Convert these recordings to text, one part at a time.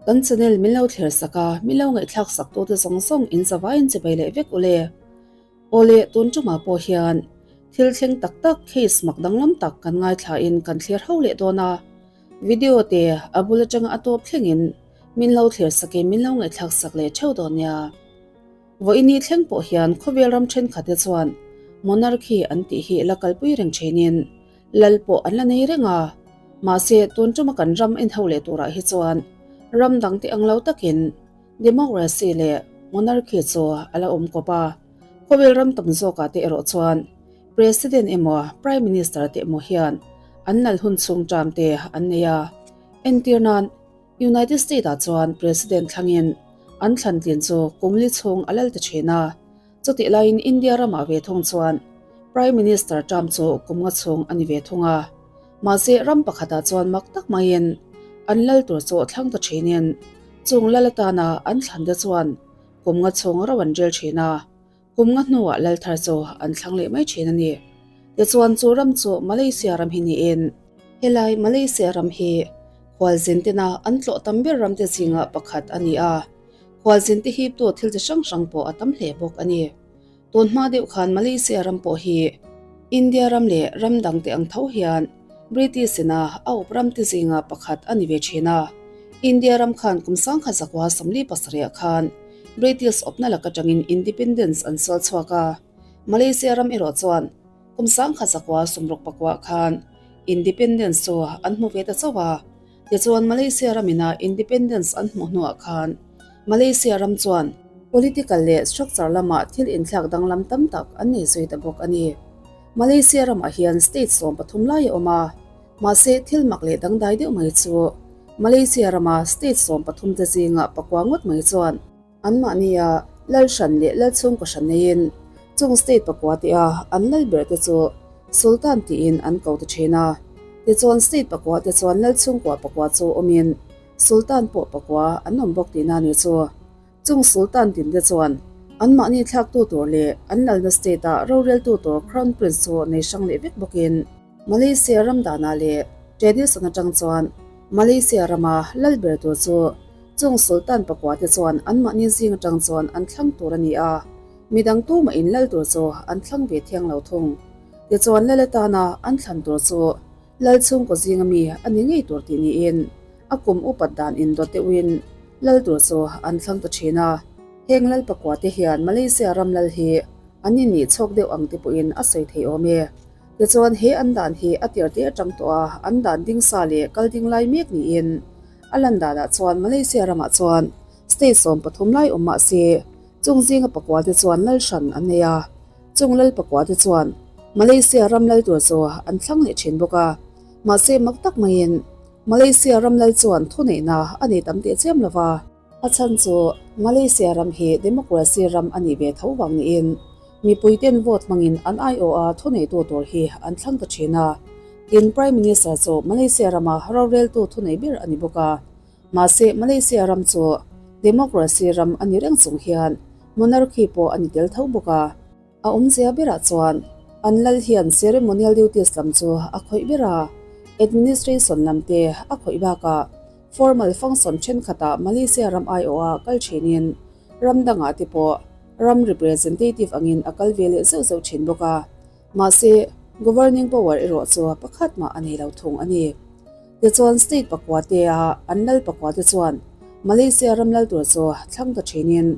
Kan channel min lo thlir sak a, min lo ngaihthlak sak tute zawng zawng in zavaiin chibai leh vek ule. Awle tun tumah pawh hian thil thleng tak tak case mak danglam tak kan ngaithla in kan thlir ho leh dawn a, video te a bul atanga a tawp thlengin min lo thlir sakin min lo ngaihthlak sak leh theuh dawn nia. Vawiini thleng pawh hian khawvel ram thenkhatte chuan monarchy an tih hi la kalpui reng thinin lal pawh an la nei reng a, mahse tun tuma kan ram en ho leh turah hi chuan ram dangte ang lo takin democracy leh monarchy chu a la awm kawp a, khawvel ram tam zawkah te erawh chuan president emaw prime minister te emaw hian an lal hun chhung term te an nei a, entir nan United State ah chuan president thlangin an thlan tlin chu kum li chhung a lal ta thin a, chutih laiin India ramah ve thung chuan Prime Minister term chu kum nga chhung a ni ve thung a. Mahse ram pakhatah chuan mak tak maiin an lal tur chu thlang ta thinin chung lal atana an thlan te chuan kum nga chhung ro an rel thin a, kum nga hnuah lal thar chu an thlang leh mai thin a ni. Tichuan chu ram chu Malaysia ram hi niin helai Malaysia ram hi khualzin tena an tlawh tam ber ram te zinga pakhat a ni a, khualzin te hiptu thil chi hrang hrang pawh a tam hle bawk a ni. Tun hma deuh khan Malaysia ram pawh hi India ram leh ram dang te ang tho hian British ina a up ram te zinga pakhat a ni ve thin a. India ram khan kum sangkha zakua 47 ah khan British awpna lak atangin independence an sual chhuak a. Malaysia ram erawh chuan kum sangkha zakua 69 ah khan independence chu an hmu ve ta chauh a. Tichuan Malaysia ram ina independence an hmuh hnuah khan Malaysia ram chuan political leh structure lamah thil inthlak danglam tam tak an nei zui ta bawk a ni. Malaysia ramah hian state 13 lai a awm a, mahse thil mak leh dangdai deuh mai chu Malaysia rama state 13 te zingah pakua ngawt mai chuan anmahnia lal hran leh lal chhungkaw hran neiin chung state pakua te a an lal ber te chu Sultan tiin an ko ta thin a. Tichuan state pakua te chuan lal chhungkua pakua chu awmin Sultan pawh pakua an awm bawk tihna ni chu. Chung Sultan tin te chuan anmahni thlaktu tur leh an lalna state-a roreltu tur Crown Prince chu nei hrang leh vek bawkin Malaysia ram danah leh tradition atang chuan Malaysia rama lal ber tur chu chung Sultan pakua te chuan anmahni zing atang chuan an thlang tur a ni a, midang tumah in lal tur chu an thlang ve thiang lo thung. Tichuan lal atana an thlan tur chu Lal chhungkaw zinga mi a ni ngei tur tih niin a kum upat dan indawt deuhin lal tur chu an thlang ta thin a. Heng lal pakua te hian Malaysia ram lal hi an innih chhawk deuh ang te pawhin a sawi thei awm e. Tichuan he an dan hi a tir te atang tawh a, an dan ding sa leh kal ding lai mek niin a lan danah chuan Malaysia ramah chuan state 13 lai awm mah se chung zinga pakua te chuan lal hran an nei a. Chung lal pakua te chuan Malaysia ram lal tur chu an thlang leh thin bawk a, mahse mak tak maiin Malaysia ram lal chuan thuneihna a nei tam teh chiam lo va. A chhan chu Malaysia ram hi democracy ram a nih ve tho vang niin mipui ten vote hmangin an aiawh a thuneitu tur hi an thlang ta thin a. Tin, Prime Minister chu Malaysia rama roreltu thunei ber a ni bawk a. Mahse Malaysia ram chu democracy ram a ni reng chung hian monarchy pawh a ni tel tho bawk a. A awmzia berah chuan an lal hian ceremonial duties lam chu a khawih ber a, administration lam te a khawih bakah formal function thenkhatah Malaysia ram aiawha kal thinin ram dangah te pawh ram representative angin a kal ve leh zeuh zeuh thin bawk a. Mahse governing power erawh chu pakhat mah a nei lo thung a ni. Tichuan state pakua te a an lal pakua te chuan Malaysia ram lal tur chu thlang ta thinin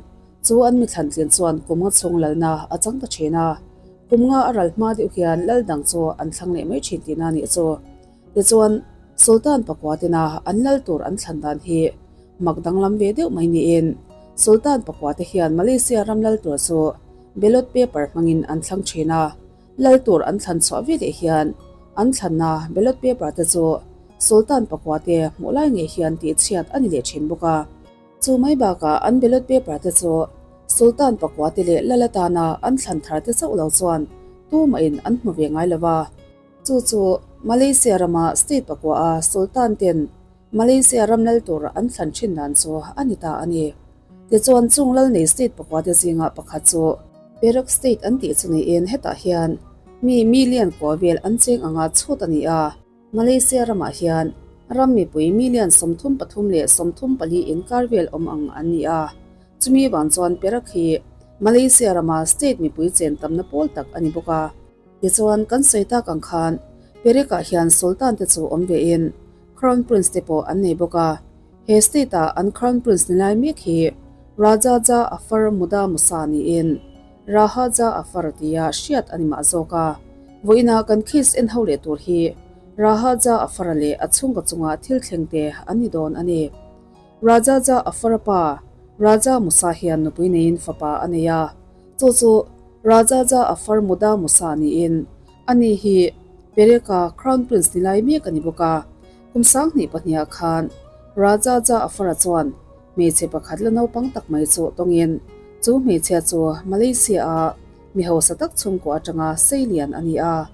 chu an mi thlan tlin chuan kum nga chhung lalna a chang ta thin a, kum nga a ral hma deuh hian lal dang chu an thlang leh mai thin tihna a nih chu. Tichuan Sultan pakua tena an lal tur an thlan dan hi mak danglam ve deuh mai niin Sultan pakua te hian Malaysia ram lal tur chu ballot paper hmangin an thlang thin a, lal tur an thlan chhuah ve leh hian an thlanna ballot paper te chu Sultan pakua te hmuh lai ngei hian tih chhiat a ni leh thin bawk a. Chu mai bakah an ballot paper te chu Sultan pakua te leh lal atana an thlan thar te chauh lo chuan tumahin an hmu ve ngai lo va. Chu chu Malaysia rama state pakua a Sultan ten Malaysia ram lal tur an thlan thin dan chu a ni ta a ni. Tichuan chung lal nei state pakua te zingah pakhat chu Perak state an tih chu niin hetah hian mi million kua vel an cheng anga chhut a ni a. Malaysia ramah hian Ram mipui million 33 leh 34 inkar vel awm ang an ni a. Chumi vang chuan Perak hi Malaysia rama state mipui chen tamna pawl tak a ni bawk a. Tichuan, kan sawi tak ang khan Perak-ah hian Sultan te chu awm vein Crown Prince te pawh an nei bawk a. He state-a an Crown Prince ni lai mek hi Raja Ja Afar Muda Musa niin Raha Ja Afar tia hriat a ni mah zawk a. Vawiinah kan case en ho leh tur hi Raha Ja Afar-a leh a chhungkaw chunga thil thleng te an ni dawn a ni. Raja Ja Afar-a pa Raja Musa hian nupui neiin fapa a nei a, chu chu Raja Ja Afar Muda Musa niin ani hi Pereka Crown Prince ni lai mek a ni bawk a. Kum 2002ah khan Raja Ja Afar-a chuan hmeichhe pakhat la naupang tak mai chu tawngin chu hmeichhia chu Malaysia-a mi hausa tak chhungkaw atanga sei lian a ni a.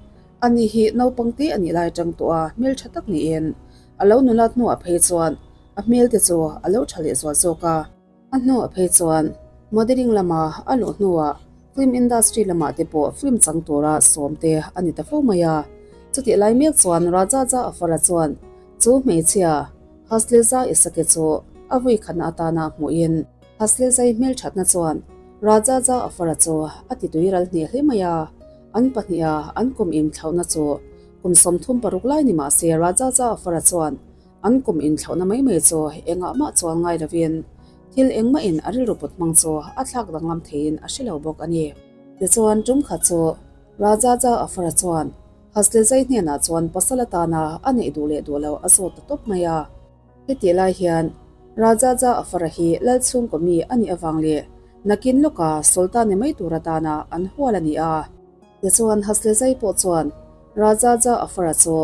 Ani hi naupang te a nih lai atang tawh a hmeltha tak niin a lo nulat hnuah phei chuan a hmel te chu a lo tha lehzual zawk a. A hnuah phei chuan modelling lama a luh hnuah film industry lamah te pawh film chang tura sawm te a ni ta fo mai a. Chutih lai mek chuan Raja Ja Afara chuan chu hmeichhia Hasleza Isake chu a vui khatna atana hmuhin Haslezai hmelthatna chuan Raja Ja Afara chu a ti tui ral hneh hle mai a. An pahniha an kum inthlauhna chu kum 36 lai ni mahse Raja Ja Afara chuan An kum inthlauhna mai mai chu engah mah chuan ngai lovin thil engmahin a rilru put hmang chu a thlak danglam theiin a hre lo bawk a ni. Tichuan tum khat chu Raja Ja Afara chuan Haslezai hnenah chuan pasal atana a neih duh leh duh lo a zawt ta tawp mai a. Hetih lai hian Raja Ja Afara hi lal chhungkaw mi a nih avang leh nakin lawka Sultan ni mai tur atana an hual a ni a. Tichuan Haslezai pawh chuan Raja Ja Afara chu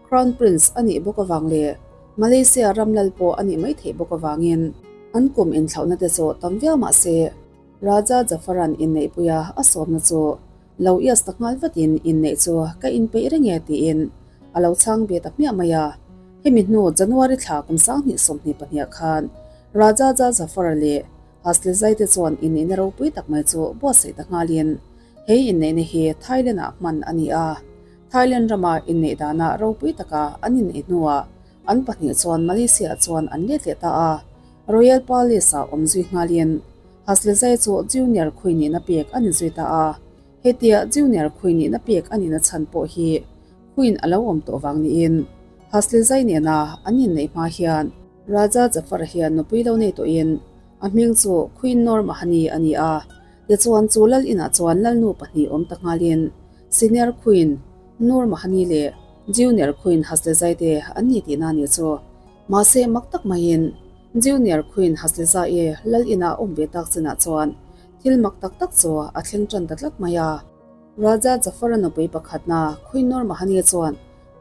Crown Prince a nih bawk avang leh Malaysia ram lal pawh a nih mai theih bawk avangin an kum inthlauhna te chu tam viau mah se Raja Jafaran inneihpuia a sawmna chu lo ias ta nghal vatin inneih chu ka inpeih reng e tiin a lo chhang ve ta hmiah mai a. Hemi hnu January thla kum 2022 khan Raja Ja Jafar leh Haslezai te chuan inneihna ropui tak mai chu buatsaih ta nghalin he inneihna hi Thailand-ah hman a ni a. Thailand rama inneih dana ropui taka an inneih hnuah an pahnih chuan Malaysia chuan an let leh ta a, Royal Palace-ah awm zui nghalin Haslezai chu Junior Queen nihna pek a ni zui ta a. Hetia Junior Queen nihna pek a nihna chhan pawh hi Queen a lo awm tawh vang niin Haslezai nena an inneih hma hian Raja Jafar hian nupui lo nei tawhin a hming chu Queen Noor Mahani a ni a, tichuan chu lal inah chuan lalnu pahnih awm ta nghalin Senior Queen Noor Mahani leh Junior Queen Haslezai te an ni tihna a nih chu. Mahse mak tak maiin Junior Queen Haslezai lal inah a awm ve tak chinah chuan thil mak tak tak chu a thleng tan ta tlat mai a. Raja Jafar-a nupui pakhatna Queen Noor Mahani chuan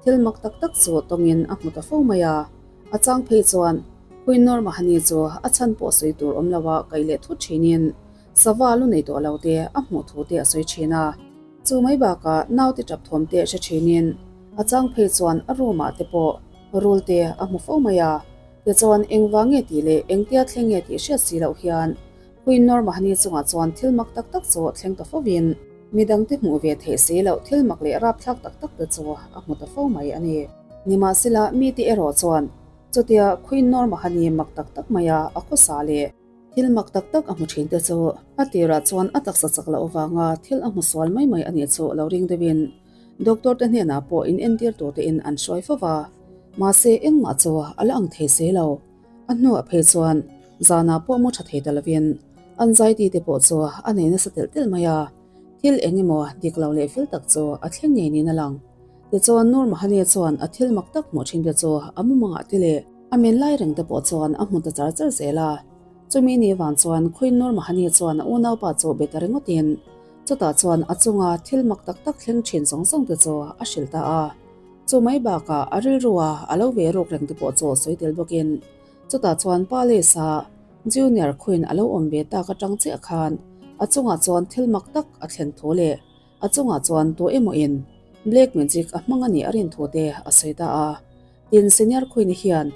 thil mak tak tak chu tawngin a hmu ta fo mai a. A chang phei chuan Queen Noor Mahani chu a chhan pawh sawi tur awm loa kaih leh thut thinin sava lu nei tawh lo te a hmuh thu te a sawi thin a. Chu mai bakah naute tap thawm te hre thinin a chang phei chuan a room ah te pawh rul te a hmu fo mai a. Tichuan engvang nge tih leh engtia thleng nge tih hriat si loh hian Queen Noor Mahani chungah chuan thil mak tak tak chu thleng ta fovin midangte hmuh ve theih si loh thil mak leh rapthlak tak tak te chu a hmu ta fo mai a ni. Nimahsela mite erawh chuan chutia Queen Noor Mahani mak tak tak maia a khawsa leh Thil mak tak tak a hmu thin te chu a tirah chuan a taksa chak loh avanga thil a hmu sual mai mai a nih chu lo ring deuhin doctor te hnenah pawh in entir tur tein an hruai fo va. Mahse engmah chu a la ang thei si lo. A hnuah phei chuan zanah pawh mu tha thei ta lovin anxiety te pawh chu a nei nasa telh telh mai a. Thil eng emaw dik lo leh fel tak chu a thleng ngei niin a lang. Tichuan Noor Mahani chuan a thil mak tak hmuh thin te chu a mumangah te leh a men lai reng te pawh chuan a hmu ta char char zel a. Chumi ni vang chuan Queen Noor Mahani chuan a unaupa chu be ta ringawtin chutah chuan a chunga thil mak tak tak thleng thin zawng zawng te chu a hrilh ta a. Chu mai bakah a rilrua a lo ve ruk reng te pawh chu sawi tel bawkin chutah chuan Palace-a Junior Queen a lo awm ve tak atang chiah khan a chungah chuan thil mak tak a thlen thu leh A chungah chuan tu emawin Black Magic a hmang a nih a rin thu te a sawi ta a. Tin, Senior Queen hian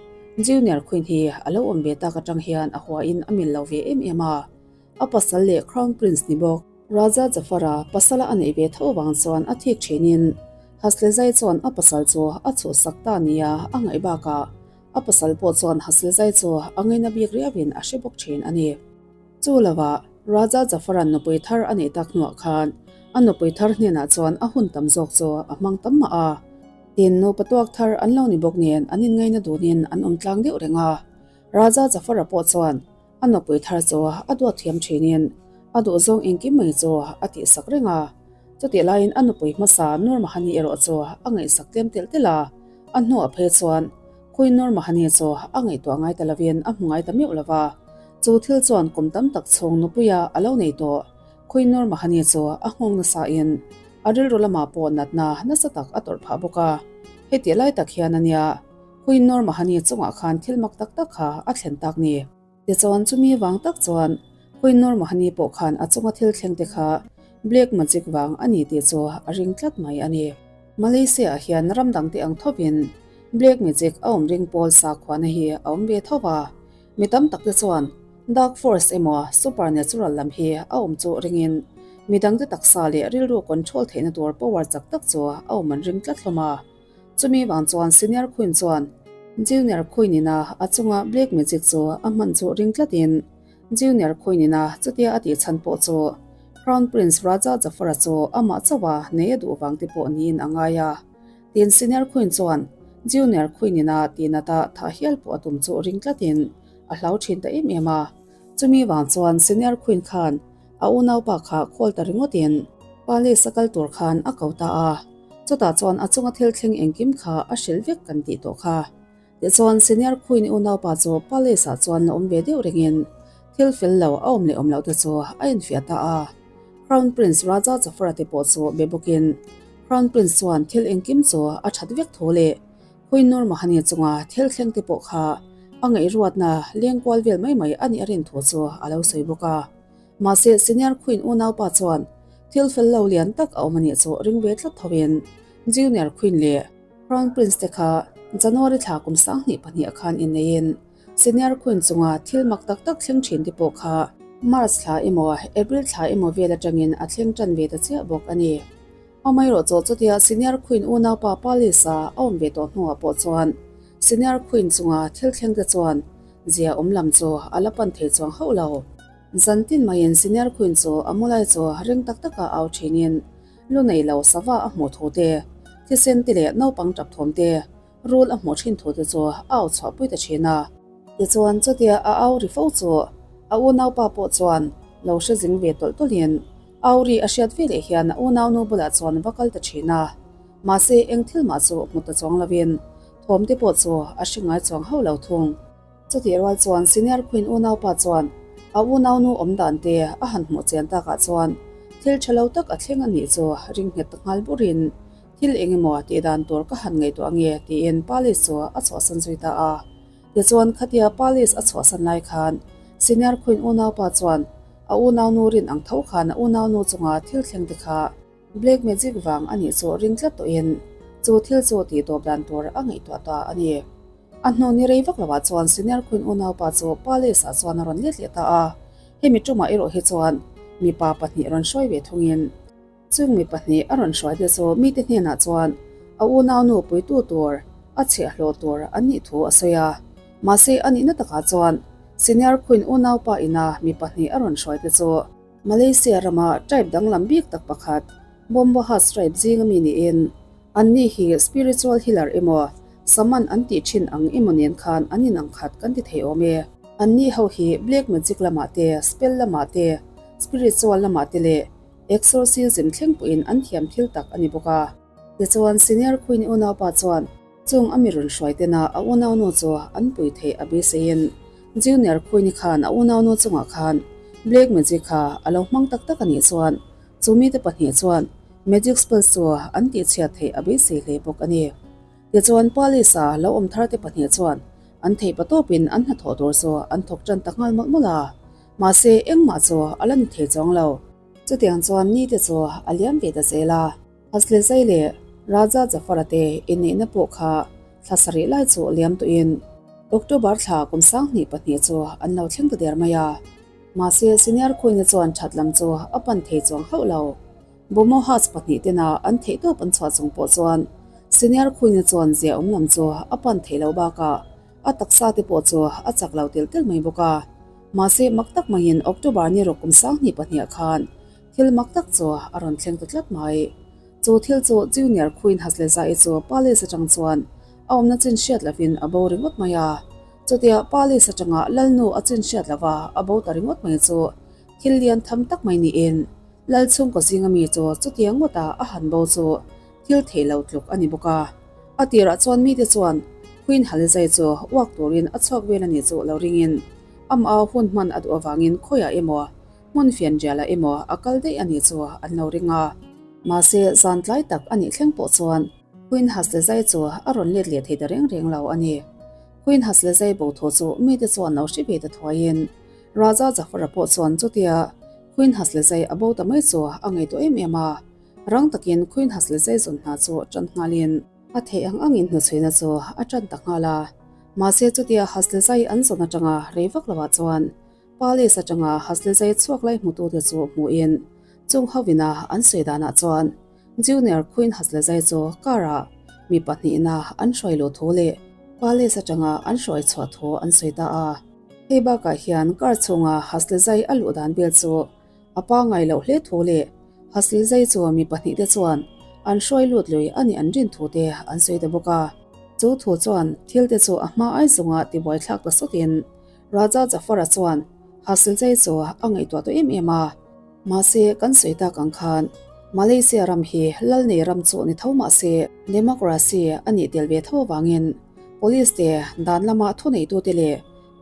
Junior Queen hi a lo awm ve tak atang hian a huain a mil lo ve em em a. A pasal leh Crown Prince ni bawk. Raja Jafar-a pasala a neih ve tho avang chuan a thik thinin. Haslezai chuan a pasal chu a chhuhsak ta nia a ngaih bakah a pasal pawh chuan Haslezai chu a ngaina bik riauin a hre bawk thin a ni. Chu lovah Raja Jafaran nupui thar a neih tak hnuah khan a nupui thar hnenah chuan a hun tam zawk chu a hmang tam mah a. Tin, nupa tuak thar an lo ni bawk nen an inngaina dunin an awm tlang deuh reng a. Raja Jafara pawh chuan A nupui thar chu a duat thiam thinin a duhzawng engkim mai chu a tihsak reng a. Chutih laiin a nupui hmasa Nur Mahani erawh chu a ngaihsak tlem telh telh a, a hnuah phei chuan Queen Nur Mahani chu a ngaihtuah ngai ta lovin a hmu ngai ta meuh lo va. Chu thil chuan kum tam tak chhung nupuia a lo nei tawh Queen Nur Mahani chu a nghawng nasain a rilru lamah pawh natna nasa tak a tawrh phah bawk a. Hetih lai tak hian a nia Queen Nur Mahani chungah khan thil mak tak tak kha a thlen tak ni. Tichuan chumi vang tak chuan Queen Nur Mahani pawh khan a chunga thil thleng te kha Black Magic vang a ni tih chu a ring tlat mai a ni. Malaysia ah hian ram dangte ang thovin Black Magic a awm ring pawl sakhuana hi a awm ve tho va, mi tam tak te chuan Dark Force emaw Supernatural lam hi a awm chu ringin mi dangte taksa leh rilru control theihna tur power chak tak chu a awm an ring tlat hlawm a. Chumi vang chuan Senior Queen chuan Junior Queen ina a chunga Black Magic chu a hman chu ring tlatin Junior Queen ina chutia a tih chhan pawh chu Crown Prince Raja Jafar-a chu amah chauha nei a duh vang te pawh niin a ngai a. Tin Senior Queen chuan Junior Queen ina tihnata thah hial pawh a tum chu ring tlatin a hlau thin ta em em a. Chumi vang chuan Senior Queen khan a unaupa kha call ta ringawtin Palace a kal tur khan a ko ta a. Chutah chuan a chunga thil thleng engkim kha a hrilh vek kan tih tawh kha. Tichuan Senior Queen unaupa chu Palace ah chuan la awm ve deuh rengin thil fel lo a awm leh awm loh te chu a infiah ta a. Crown Prince Raja Jafar-a te pawh chu be bawkin Crown Prince chuan thil engkim chu a that vek thu leh Queen Nur Mahani chunga thil thleng te pawh kha a ngaihruatna leng kual vel mai mai a nih a rin thu chu a lo sawi bawk a. Mahse, Senior Queen unaupa chuan thil fel lo lian tak a awm a nih chu ring ve tlat thovin Junior Queen leh Crown Prince te kha January thla kum 2002 ah khan inneiin Senior Queen chunga thil mak tak tak thleng thin te pawh kha March thla emaw April thla emaw vel atangin a thleng tan ve ta chiah bawk a ni. Amaherawhchu chutia Senior Queen unaupa Palace a a awm ve tawh hnuah pawh chuan Senior Queen chunga thil thleng te chuan zia awm lam chu a la pan thei chuang hauh lo. Zan tin maiin Senior Queen chu a mulai chu ring tak taka au thinin lu nei lo sava a hmuh thu te, thisen te leh naupang tap thawm te, rul a hmuh thin thu te chu a au chhuahpui ta thin a. Tichuan chutia a au ri fo chu a unaupa pawh chuan lo hre zing ve tawlh tawlhin au ri a hriat ve leh hian a unaunu bulah chuan va kal ta thin a. Mahse eng thil mah chu hmu ta chuang lovin thawm te pawh chu a hre ngai chuang hauh lo thung. Chutih rual chuan Senior Queen unaupa chuan a unaunu awm dan te a han hmuh chian takah chuan thil tha lo tak a thleng a nih chu ring nghet ta nghal burin thil eng emaw tih dan tur ka han ngaihtuah ange tiin Palace chu a chhuahsan zui ta a. Tichuan khatia Palace a chhuahsan lai khan Senior Queen unaupa chuan a unaunu rin ang tho khan a unaunu chunga thil thleng te kha Black Magic vang a nih chu ring tlat tawhin chu thil chu tih tawp dan tur a ngaihtuah ta a ni. A hnu ni rei vak lovah chuan Senior Queen unaupa chu Palace ah chuan a rawn let leh ta a, hemi tumah erawh hi chuan mipa pahnih rawn hruai ve thungin chung mi pahnih a rawn hruai te chu mite hnenah chuan a unaunu puitu tur a chhiahhlawh tur an nih thu a sawi a. Mahse a nihna takah chuan Senior Queen unaupa ina mi pahnih a rawn hruai te chu Malaysia rama tribe danglam bik tak pakhat Bombohas tribe zinga mi niin Anni hi spiritual healer emaw, saman an tih thin ang emaw nen khan an inang khat kan ti thei awm e. Anni ho hi black magic lamah te, spell lamah te, spiritual lamah te leh exorcism thleng pawhin an thiam thil tak a ni bawk a. Tichuan Senior Queen unaupa chuan chung a mi rawn hruai tena a unaunu chu an pui theih a beiseiin Junior Queen-i khan a unaunu chungah khan black magic kha a lo hmang tak tak a nih chuan Chu mite pahnih chuan magic spells chu an tihchhiat theih a beisei hle bawk a ni. Tichuan Palace-a lo awm tharte pahnih chuan an theih patawpin an hnathawh tur chu an thawk tan ta nghal mawlh mawlh a, mahse engmah chu a la ni thei chuang lo. Chutiang chuan nite chu a liam ve ta zel a. Haslezai leh Raja Jafar-a te inneihna pawh kha thla sarih lai chu liam tawhin October thla kum 2002 chu an lo thleng ta der mai a. Mahse, Senior Queen-i chuan that lam chu a pan thei chuang hauh lo. Bomohas pahnihten a an theihtawp an chhuah chung pawh chuan Senior Queen-a chuan zia awm lam chu a pan theih loh bakah a taksa te pawh chu a chak lo telh telh mai bawk a. Mahse mak tak maiin October ni rawk kum 2002 ah khan thil mak tak chu a rawn thleng ta tlat mai. Chu thil chu Junior Queen Hasleza-i chu Palace atang chuan a awmna chin hriat lovin a bo ringawt mai a. Chutia Palace atanga Lalnu a chin hriat lova a bo ta ringawt mai chu thil lian tham tak mai niin Lal chhungkaw zinga mi chu chutiang ngawta a han bo chu thil theih lo tluk a ni bawk a. A tirah chuan mite chuan Queen Halizai chu uak turin a chhuak vel a nih chu lo ringin amah hun hman a duh avangin khawiah emaw hmun fianrialah emaw a kal daih a nih chu an lo ring a. Mahse zan tlai tak a nih thleng pawh chuan Queen Haslezai chu a rawn let leh thei ta reng reng lo a ni. Queen Haslezai bo thu chu mite chuan lo hre ve ta thuaiin Raja Jafar-a pawh chuan chutia Queen Haslezai a bo ta mai chu a ngaihtuah em em a. Rang takin Queen Haslezai zawn hna chu tan nghalin a theih ang angin hnuchhuina chu a tan ta nghal a. Mahse chutia Haslezai an zawn atanga rei vak lovah chuan Palace atanga Haslezai chhuak lai hmutute chu hmuhin chung hovina an sawi danah chuan Junior Queen Haslezai chu car-ah mi pahnihna an hruai luh thu leh Palace atanga an hruai chhuah thu an sawi ta a. Hei bakah hian car chhunga Haslezai a luh dan vel chu a pangngai loh hle thu leh Haslezai chu mi pahnihte chuan an hruai lut lui a nih an rin thu te an sawi ta bawk a. Chu thu chuan thil te chu a hma ai zunga tibuaithlak ta sawtin Raja Jafar-a chuan Haslezai chu a ngaihtuah tawh em em a. Mahse, kan sawi tak ang khan Malaysia ram hi lal nei ram chu ni tho mah se democracy a nih tel ve tho avangin police te dan lama thuneitute leh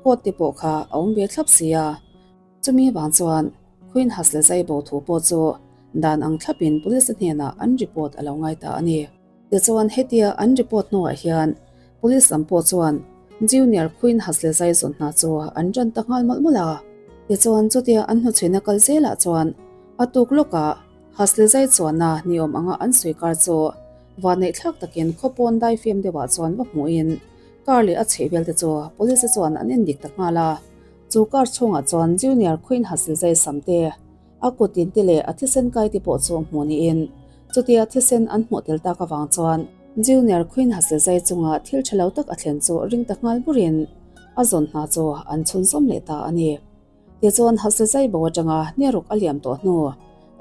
court te pawh kha a awm ve thlap si a. Chumi vang chuan Queen Haslezai bo thu pawh chu dan ang thlapin police te hnenah an report a lo ngai ta a ni. Tichuan hetia an report hnuah hian Police lam pawh chuan Junior Queen Haslezai zawn hna chu an ṭan ta nghal mawlh mawlh a. Tichuan chutia an hnuchhuina kal zelah chuan a tuk lawkah Haslezai chuanna ni awm anga an sawi kar chu vanneihthlak takin khawpawn daifem deuhah chuan va hmuhin car leh a chhehvel te chu Police te chuan an endik ta nghal a. Chu car chhungah chuan Junior Queen Haslezai sam te A kut te leh a thisen kai te pawh chu hmuh niin, chutia thisen an hmuh tel tak avang chuan Junior Queen Haslezai chunga thil tha lo tak a thlen chu ring ta nghal burin a zawn hna chu an chhunzawm leh ta a ni. Tichuan Haslezai bo atanga Neruk a liam tawh hnu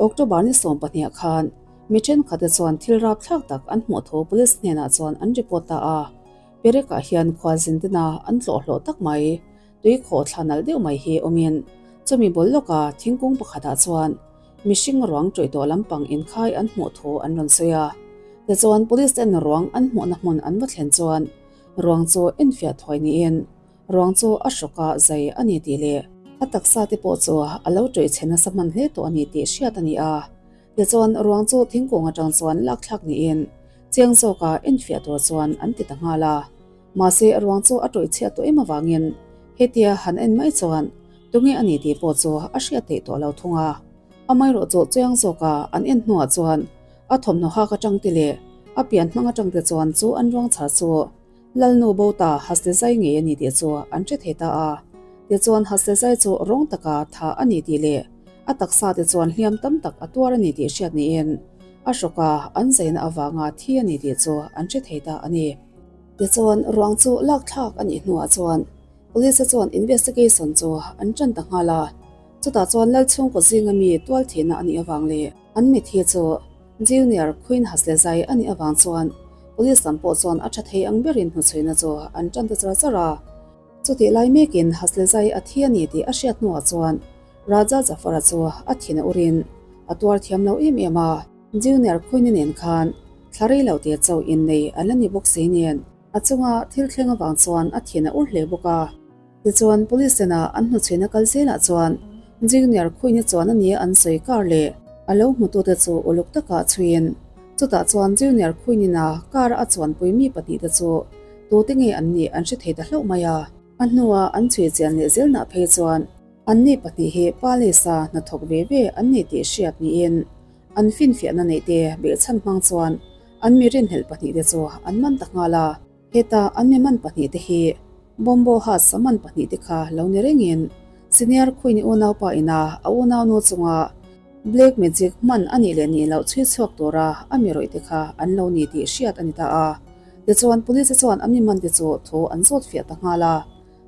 October ni 12 khan mi thenkhatte chuan thil rapthlak tak an hmuh thu police hnenah chuan an report ta a, Perekah hian khualzin tena an tlawh hlawh tak mai. Tui khawh thla nalh deuh mai hi awmin chumi bul lawka thingkung pakhatah chuan mihring ruang ṭawih tawh lampang inkhai an hmuh thu an rawn sawi a. Tichuan police ten ruang an hmuhna hmun an va thlen chuan ruang chu enfiah thuai niin ruang chu a hrawka zai a ni tih leh a taksa te pawh chu a lo ṭawih chhe nasa hman hle tawh a ni tih hriat a ni a. Tichuan ruang chu thingkung aṭang chuan lakthlak niin chiang zawka enfiah tur chuan an ti ta nghal a. Mahse, ruang chu a tawih chhiat tawh em avangin hetia han en mai chuan tunge a ni tih pawh chu a hriat theih tawh lo thung a. Amaherawh chu chiang zawka an en hnuah chuan a thawmhnaw hak atang te leh a pian hmang atang te chuan chu an ruang chhar chu Lalnu Bota Haslezai ngei a ni tih chu an hre thei ta a. Tichuan Haslezai chu rawng taka tha a ni tih leh a taksa te chuan hliam tam tak a tuar a ni tih hriat niin a hrawka an zaina avanga thi a ni tih chu an hre thei ta a ni. Tichuan, ruang chu lak thlak a nih hnuah chuan Police-a chuan investigation chu an ṭan ta nghal a. Chutah chuan Lalchhungkaw zinga mi tual thihna a nih avang leh an mithi chu Junior Queen Haslezai a nih avang chuan Police lam pawh chuan a ṭha thei ang berin hnuchhuina chu an ṭan ta char char a. Chutih lai mekin Haslezai a thi a ni tih a hriat hnuah chuan Raja Jafar-a chu a thin a urin a tuar thiam lo em em a. Junior Queen-i nen khan thla rei lo te chauh innei an la ni bawk si nen a chunga thil thleng avang chuan a thin a ur hle bawk a. Tichuan Police tena an hnuchhuina kal zelah chuan Junior Queen-i chuan a nia an sawi kar leh a lo hmutute chu uluk takah chhuiin chutah chuan Junior Queen-in a car a chuanpui mi pahnihte chu tute nge an nih an hre thei ta hlauh mai a. A hnua an chhui chian leh zelnah phei chuan anni pahnih hi Palace-a hnathawk ve ve an ni tih hriat niin An finfiahna neihte behchhan hmang chuan an mi rinhlelh pahnihte chu an man ta nghal a. Heta an mi man pahnihte hi Bombo Hut saman pahnihte kha lo ni rengin Senior Queen-i unaupa ina a unaunu chunga Black magic hman a nih leh nih loh chhui chhuak tura a mi rawih te kha an lo ni tih hriat a ni ta a. Tichuan police te chuan a mi man te chu thu an zawt fiah ta nghal a.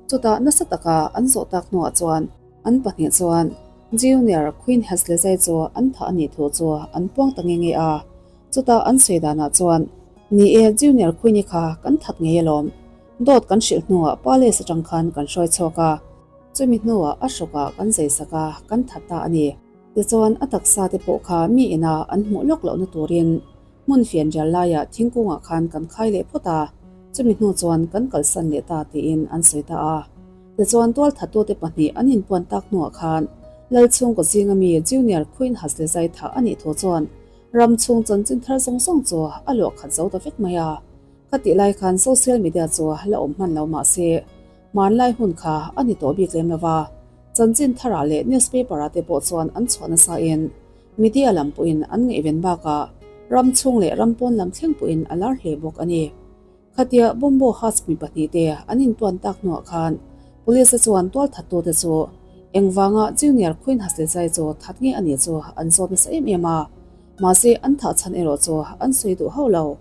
Chutah nasa taka an zawh tak hnuah chuan an pahnih chuan Junior Queen Haslezai chu an thah a nih thu chu an puang ta nge nge a. Chutah an sawi danah chuan, Ni e, Junior Queen-i kha kan that ngei alawm. Dawt kan hrilh hnuah Palace atang khan kan hruai chhuak a. Chumi hnuah a hrawkah kan zai sak a, kan that ta a ni. Tichuan a taksa te pawh kha mi ina an hmuh lawk lohna turin hmun fianrial laiah thingkungah khan kan khai leh phawt a, chumi hnu chuan kan kalsan leh ta tiin an sawi ta a. Tichuan tualthattute pahnih an inpuan tak hnuah khan Lalchhungkaw zinga mi Junior Queen Haslezai thah a nih thu chuan Ram chhung chanchin thar zawng zawng chu a luah khat zo ta vek mai a. Ka tih lai khan social media chu la awm hman lo mah se, hmanlai hun kha a ni tawh bik lem lo va. Chanchin tharah leh newspaper ah te pawh chuan an chhuah nasa in media lam pawhin an ngaihven bakah ram chhung leh ram pawn lam thleng pawhin a lar hle bawk a ni. Khatia Bombo Husk mi pahnihte an inpuan tak hnuah khan Police-a chuan tualthattute chu engvanga Junior Queen Haslezai chu that nge a nih chu an zawt nasa em em a, mahse an thah chhan erawh chu an sawi duh hauh lo.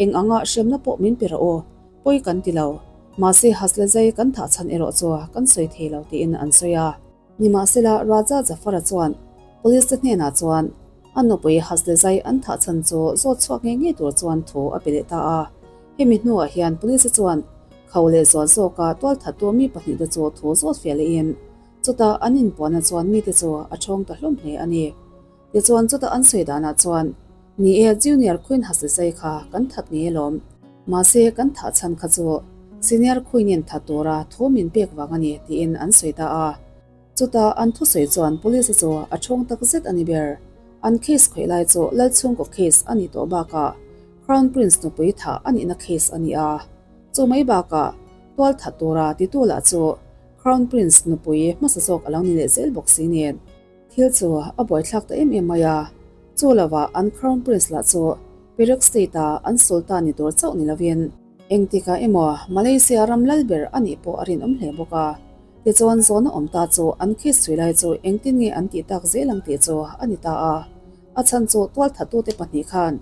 Eng anga hremna pawh min pe rawh u, pawi kan ti lo. Mahse Haslezai kan thah chhan erawh chu kan sawi thei lo tiin an sawi a. Nimahsela Raja Jafar-a chuan Police te hnenah chuan a nupui Haslezai an thah chhan chu zawt chhuak ngei ngei tur chuan thu a pe leh ta a. Hemi hnuah hian Police te chuan kho leh zual zawka tualthattu mi pahnihte chu thu zawt fiah lehin chutah an inpuahna chuan mite chu a ṭhawng ta hlawm hle a ni. Tichuan chutah an sawi danah chuan, Ni e, Junior Queen Haslezai kha kan that ngei alawm. Mahse kan thah chhan kha chu Senior Queen-in that tura thu min pek vang a ni, tiin an sawi ta a. Chutah an thusawi chuan Police chu a ṭhawng tak zet a ni ber. An case khawih lai chu Lalchhungkaw case a nih tawh bakah Crown Prince nupui thah a nihna case a ni a. Chu mai bakah tual that tura titu lah chu Crown Prince nupui hmasa zawk a lo ni leh zel bawk si nen. Thil chu a buaithlak ta em em mai a, chu lovah an Crown Prince lah chu Perak State-a an Sultan ni tur chauh ni lovin engtikah emaw Malaysia ram lal ber a nih pawh a rinawm hle bawk a. Tichuan zawhna awm ta chu an case chhui lai chu engtin nge an tih tak zel ang tih chu a ni ta a. A chhan chu tualthattute pahnih khan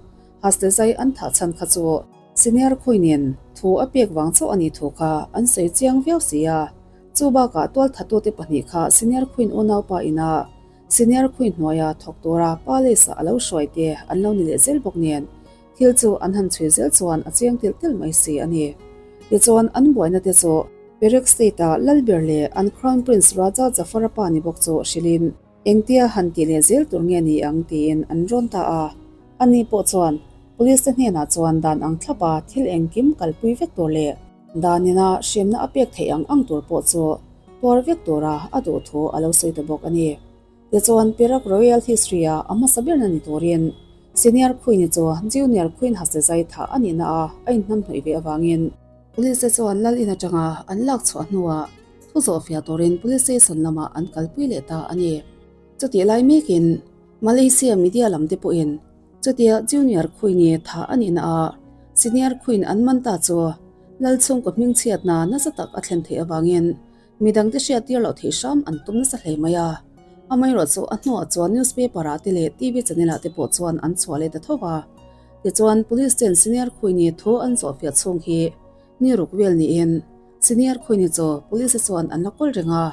Haslezai an thah chhan kha chu Senior Queen-in thu a pek vang chauh a nih thu kha an sawi chiang viau si a. Chu bakah tualthattute pahnih kha Senior Queen unaupa ina Senior Queen hnuaia thawk tura Palace-ah a lo hruai te an lo ni leh zel bawk nen thil chu an han chhui zel chuan a chiang telh telh mai si a ni. Tichuan an buaina te chu Perak State-a Lalber leh an Crown Prince Raja Jafar-a pa ni bawk chu hrilhin Engtia han tih leh zel tur nge ni ang tiin an rawn ta a. Ani pawh chuan Police te hnenah chuan dan ang thlapa thil engkim kalpui vek tur leh Danina hremna a pek theih ang ang tur pawh chu tuar vek tura a duh thu a lo sawi ta bawk a ni. Tichuan Perak Royal History-a a hmasa berna ni turin Senior Queen-i chu Junior Queen Hasezai thah a nihna a a inhnamhnawih ve avangin Police te chuan lal in atanga an lak chhuah hnuah thu zawhfiah turin Police Station lamah an kalpui leh ta a ni. Chutih lai mekin Malaysia media lam te pawhin Chutia Junior Queen-i thah a nihna a Senior Queen an man ta chu Lalchhungkaw hmingchhiatna nasa tak a thlen theih avangin midangte hriattir loh theih hram an tum nasa hle mai a. Amaherawh chu a hnuah chuan newspaper-ah te leh TV channel-ah te pawh chuan an chhuah leh ta tho va. Tichuan Police ten Senior Queen-i thu an zawhfiah chhung hi ni ruk vel niin Senior Queen-i chu Police-te chuan an la kawl reng a.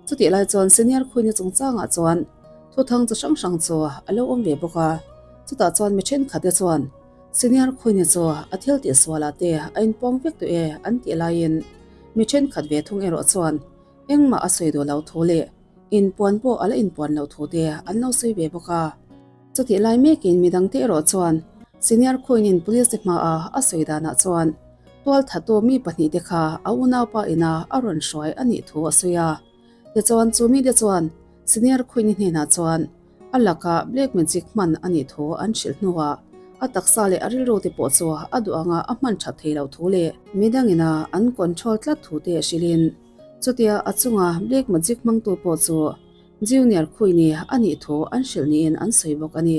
Chutih lai chuan Senior Queen-i chungchangah chuan thuthang chi hrang hrang chu a lo awm ve bawk a, chutah chuan mi thenkhatte chuan Senior Queen-i chu a thil tih sualah te a inpawng vek tawh e an tih laiin mi thenkhat ve thung erawh chuan engmah a sawi duh lo thu leh inpuan pawh a la inpuan loh thu te an lo sawi ve bawk a. Chutih lai mekin midangte erawh chuan Senior Queen-in Police te hmaah a sawi danah chuan tualthattu mi pahnihte kha a unaupa ina a rawn hruai a nih thu a sawi a. Tichuan chu mite chuan Senior Queen-i hnenah chuan a lakah Black Magic hman a nih thu an hrilh hnuah a taksa leh a rilru te pawh chu a duh anga a hman that thei loh thu leh midangina an control tlat thu te hrilhin chutia a chunga Black Magic hmangtu pawh chu Junior Queen-i a nih thu an hrilh niin an sawi bawk a ni.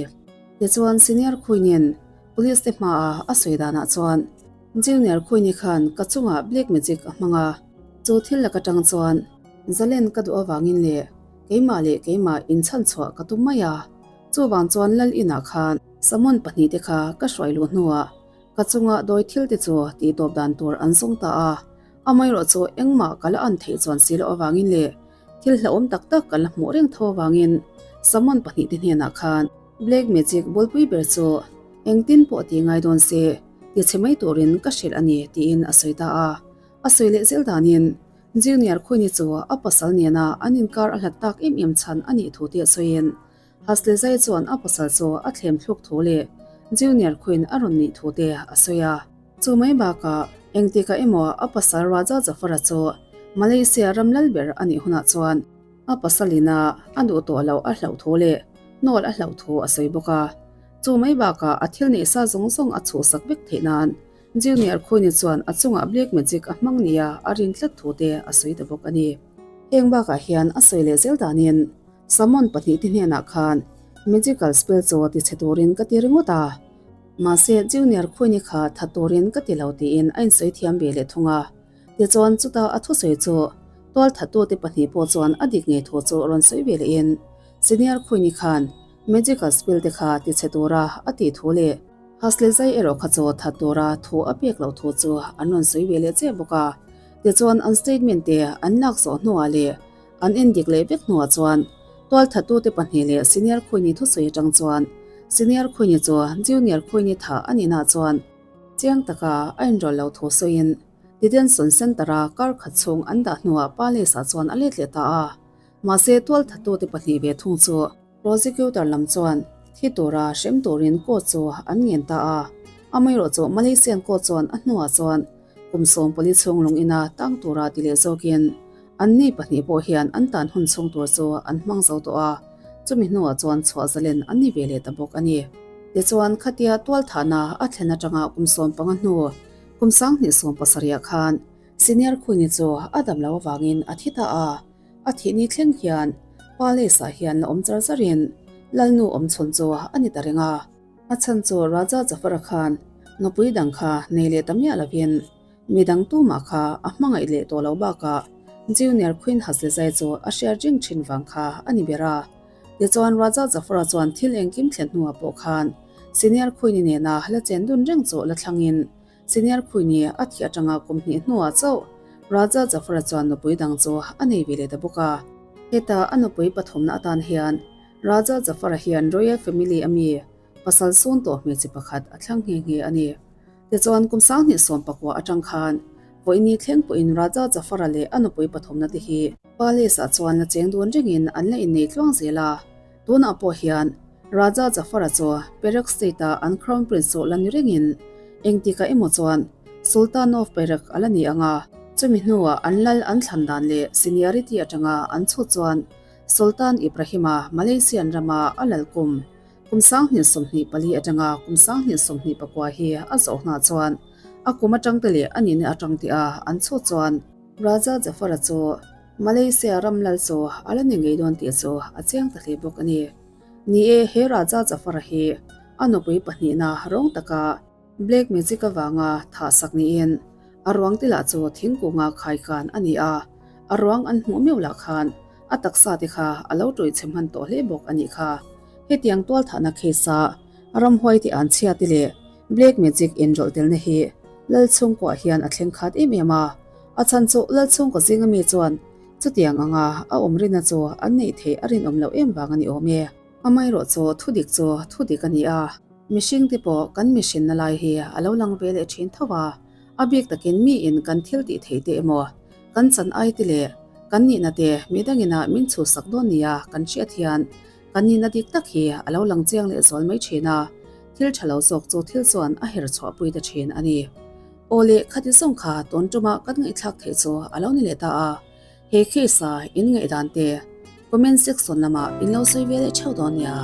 Tichuan Senior Queen-in Police te hmaah a sawi danah chuan Junior Queen-i khan ka chungah Black Magic a hmang a, chu thil lak atang chuan Zalen ka duh avangin leh keimah leh keimah inchhan chhuah ka tum mai a. Chuvang chuan Lal inah khan Samon pahnihte kha ka hruai luh hnuah ka chunga dawi thil te chu tih tawp dan tur an zawng ta a, amaherawh chu engmah ka la an theih chuan si loh avangin leh thil hlauhawm tak tak ka la hmuh reng tho avangin Samon pahnihte hnenah khan Black Magic bulpui ber chu engtin pawh ti ngai dawn se ti chhe mai turin ka hrilh a ni tiin a sawi ta a. A sawi leh zel danin Junior Queen-i chu a pasal nena an inkar a hlat tak em em chhan a nih thu te sawiin Haslezai chuan a pasal chu a thlem thluk thu leh Junior Queen a rawn nih thu te a sawi a. Chu mai bakah engtikah emaw a pasal Raja Jafar-a chu Malaysia ram lal ber a nih hunah chuan a pasalina a duh tawh loh a hlauh thu leh hnawl a hlauh thu a sawi bawk a. Chu mai bakah a thil neih sa zawng zawng a chhuhsak vek theih nan Junior Queen-i chuan a chungah black magic a hmang nia a rin tlat thu te a sawi ta bawk a ni. Heng bakah hian a sawi leh zel danin Summon pahnihte hnenah khan magical spell chu ti chhe turin ka ti ringawt a, mahse Junior Queen-i kha tha turin ka ti lo tiin a insawi thiam ve leh thung a. Tichuan chuta a thusawi chu tualthattute pahnih pawh chuan a dik ngei thu chu rawn sawi ve lehin Senior Queen-i khan magical spell te kha ti chhe tura a tih thu leh Hasley zai erawh kha chu that tura thu a pek loh thu chu an rawn sawi ve leh chiah bawk a. Tichuan an statement te an lak zawh hnuah leh an endik leh vek hnuah chuan tualthattute pahnih leh Senior Queen-i thusawi atang chuan Senior Queen-i chu Junior Queen-i thah a nihna chuan chiang taka a inrawlh loh thu sawiin Detention Centre-a kar khat chhung an dah hnuah Palace-ah chuan a let leh ta a. Mahse tualthattute pahnih ve thung chu Prosecutor lam chuan thi tura hrem turin court chu an ngen ta a, amaherawh chu Malaysian court chuan a hnuah chuan kum 14 chhung lung ina tang tura ti leh zawkin anni pahnih pawh hian an tan hun chhung tur chu an hmang zo tawh a, chumi hnuah chuan chhuah zalen an ni ve leh ta bawk a ni. Tichuan khatia tualthahna a thlen atanga kum 15 hnu kum 2017 khan Senior Queen-i chu a dam loh avangin a thi ta a. A thih ni thleng hian Palace-ah hian la awm char charin Lalnu awm chhawn chu a ni ta reng a. A chhan chu Raja Jafar-a khan nupui dang kha nei leh ta miah lovin mi dang tumah kha a hmangaih leh tawh lo bakah Junior Queen Haslezai chu a hriat reng thin vang kha a ni ber a. Tichuan Raja Jafar-a chuan thil engkim thlen hnuah pawh khan Senior Queen-i nena la chen dun reng chu la thlangin Senior Queen-i a thih atanga kum hnih hnuah chauh Raja Jafar-a chuan nupui dang chu a nei ve leh ta bawk a. Heta a nupui pathumna atan hian Raja Jafar-a hian Royal Family a mi pasal sun tawh hmeichhe pakhat a thlang nghe nghe a ni. Tichuan kum 2019 atang khan vawiini thleng pawhin Raja Jafar-a leh a nupui pathumna te hi Palace-ah chuan la cheng dun rengin an la innei tluang zel a. Tunah pawh hian Raja Jafar-a chu Perak State-a an Crown Prince chu la ni rengin engtikah emaw chuan Sultan of Perak a la ni ang a, chumi hnuah an lal an thlan dan leh seniority atanga an chhut chuan Sultan Ibrahim-a Malaysian rama a lal kum kum 2024 atanga kum 2029 hi a zawh hunah chuan a kum atangte leh a nihna atang tih a an chhut chuan Raja Jafar-a chu Malaysia ram lal chu a la ni ngei dawn tih chu a chiang ta hle bawk a ni. Ni e, he Raja Jafar-a hi a nupui pahnihna rawng taka black magic avanga thah sak niin a ruang te lah chu thingkunga khaikan a ni a, a ruang an hmuh meuh lah khan a taksa te kha a lo tawih chhe hman tawh hle bawk a nih kha. Hetiang tualthahna case-a ramhuai te an chhia te leh black magic inrawlh telna hi lal chhungkuah hian a thleng khat em em a, A chhan chu Lalchhungkaw zinga mi chuan chutiang anga a awm rina chu an neih theih a rinawm loh em vang a ni awm e. Amaherawh chu thudik chu thudik a ni a, mihring te pawh kan mihrinna lai hi a lo lang ve leh thin tho a, a bik takin miin kan thil tih theih te emaw, kan chan ai te leh kan nihna te midangina min chhuhsak dawn nia kan hriat hian kan nihna dik tak hi a lo lang chiang leh zual mai thin a, thil tha lo zawk chu thil chuan a her chhuahpui ta thin a ni. Aw le, khati zawng kha tawn tuma kan ngaihthlak theih chu a lo ni leh ta a, he case-a in ngaihdan te comment section lamah in lo sawi ve leh theuh dawn nia.